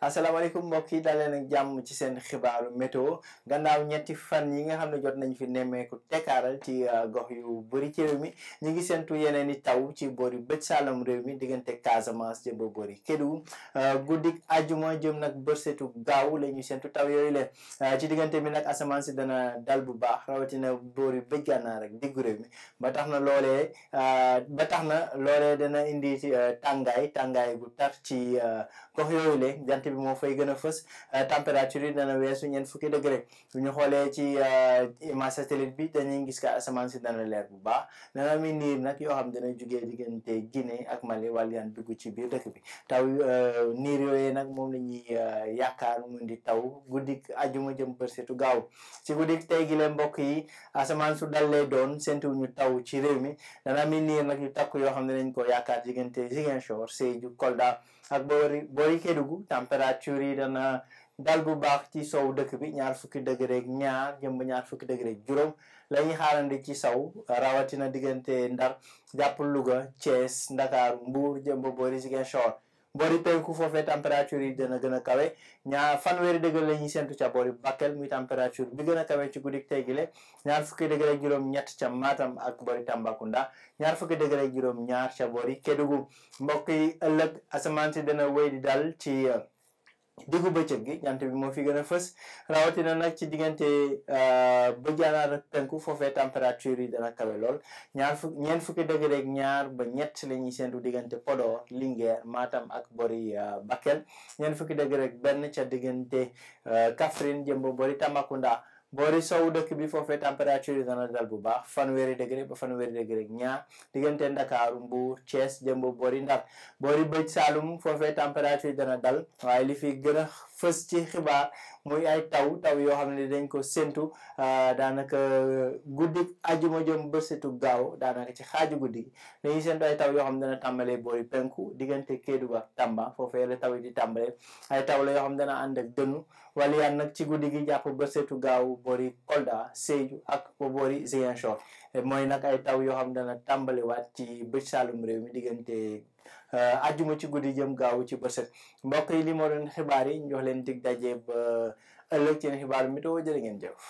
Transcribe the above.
asalaamaaleykum mbokk yi daleen ak jàmm ci seen xibaaru météo gannaaw ñetti fan yi nga xam ne jot nañ fi nemmeeku tekkaaral ci gox yu bëri ci réew mi ñu ngi sentu yeneen i taw ci boori bëj saalum réew mi diggante Casamance jëm ba boori Kédougou guddik ajuma jëm nag bërsetu gaaw la ñu sentu taw yooyu leen ci diggante bi nag asamaan si dana dal bu baax rawatina boori bëj gànnaar rek diggu réew mi ba tax na loolee dana indi tàngaay gu tar ci gox yooyu leen jant bi moo fay gën a fës température yi dana weesu ñeent fukki degré bu ñu xoolee ci image satellite bi dañuy gis ka asamaan si dana leer bu baax dana mi niir nag yoo xam dana jugee diggante Guinée ak Mali wàlliyaan dugg ci biir dëkk bi taw niir yooyu nag moom la ñuy yaakaar mu di taw guddik ajuma jëm bërsetu gaaw ci guddik tey gi leen mbokk yi asamaan su dal lay doon séntuwuñu taw ci réew mi dana mi niir nag yu takku yoo xam ne dañ ko yaakaar diggante Ziguinchor Sédhiou Kolda ak boori Kédougou température yi dana dal bu baax ci sow dëkk bi ñaar fukki degré ak ñaar jëm ba ñaar fukki degré ak juróom la ñuy xaarandi ci saw rawatina diggante Ndar jàpp Louga Thiès Ndakaaru Mbour jëm ba boori Ziguinchor boori penku foofee température yi dana gën a kawe fanweeri degré la ñuy sentu ca boori Bakel muy température bi gën a kawe ci guddik tey gile ñaar fukki degré ak juróom ñett ca Matam ak boori Tambacounda ñaar fukki degré ak juróom ñaar ca boori Kédougou mbokk yi ëllëg asamaan si dana wéy di dal ci diggu bëccëg gi jant bi moo fi gën a fës rawatina nag ci diggante bëj-gànnaar ak penku foofee température yi dana kawe lool ñeent fukki degré ak ñaar ba ñett la ñuy sentu diggante Podor Linguère Matam ak bori Bakel ñeent fukki degré ak benn ca diggante Kaffrine jëm ba bori Tambacounda boori sow dëkk bi foofee température yi dana dal bu baax fanweeri degré ba fanweeri degré ak ñaar diggante Ndakaaru Mbuur Thiès jëm ba boori Ndar boori bëj Saalum foofee température yi dana dal waaye li fi gën a fës ci xibaar muy ay taw yoo xam ne dañ ko séntu daanaka guddi ajuma jëm bërsetu gaaw daanaka ci xaaju guddi dañuy séntu ay taw yoo xam ne dana tàmbalee boori penku diggante Kédougou ak Tamba foofee la taw yi di tàmbalee ay taw la yoo xam ne dana ànd ak dënnu waliyaan nag ci guddi gi jàpp bërsetu gaaw boori Kolda Sédhiou ak ba boori Ziguinchor mooy nag ay taw yoo xam ne dana tàmbaliwaat ci bëj saalum réew mi diggante ajjuma ci guddi jëm gaaw ci bërset mbokk yi li moo doon xibaar yi ñu jox leen dig daje ba ëllëg ci xibaaru météo jërë ngeen jëf